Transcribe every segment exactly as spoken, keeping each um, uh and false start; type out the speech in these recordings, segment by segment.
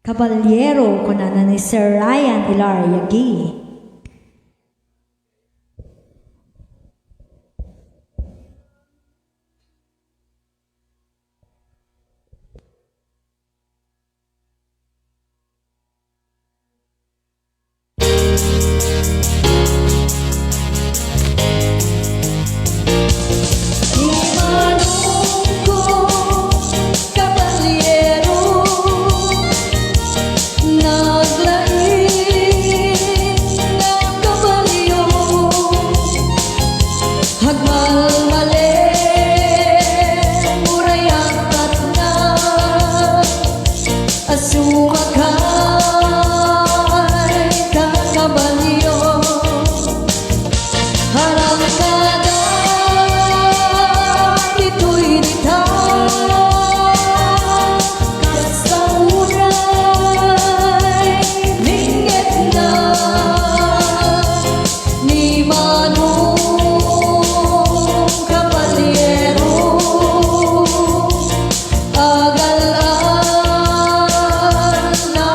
Kabaliero, kunana ni Sir Ryan Ilaria Gee. Ni manungko, kabaliero, naglaing nga kabalio, agmalmalem, uray angkatna a sumakay ta kabalio. Arang kada ditoy dita, kasta uray mingetna ni Manong Kabaliero, agal-agal na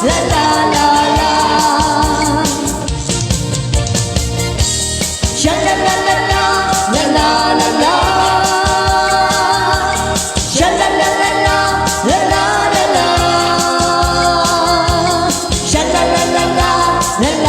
La la la la. Sha la la la la, la la la la. Sha la la la la, la la la la. Sha la la la la, la